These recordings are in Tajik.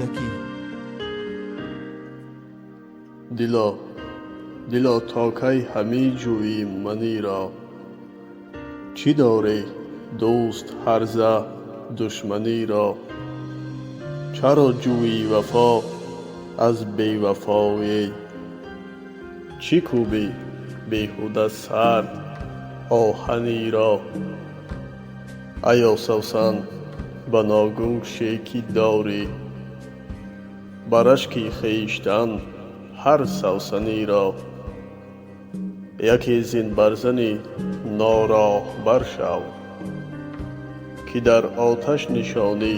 Рӯдакӣ. Дило, дило, то кай ҳамӣ ҷӯӣ маниро? Чӣ дорӣ дӯст ҳарза душманиро? Чаро ҷӯӣ вафо аз бевафоӣ? Чӣ кӯбӣ беҳуда сард оҳаниро? Аё Савсан, ба ногӯше ки дорӣ, ба рашки хештан ҳар савсаниро. Яке зин барзани нороҳбар шав, ки дар оташ нишонӣ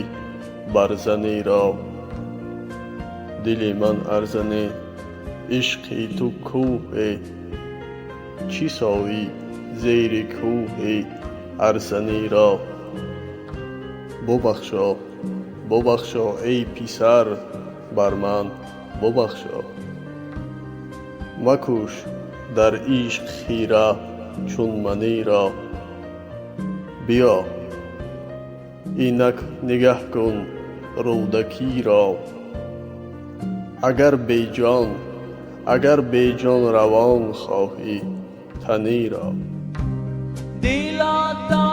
барзаниро. Дили ман арзани ишқи ту кӯҳе, чӣ соӣ зери кӯҳи арзаниро? Бубахшо, бубахшо, эй писар, бар ман бубахшо. Макӯш дар ишқ хира чун маниро. Биё, инак нигаҳ кун Рӯдакиро. Агар беҷон, агар беҷон равон хоҳӣ таниро. Дило, то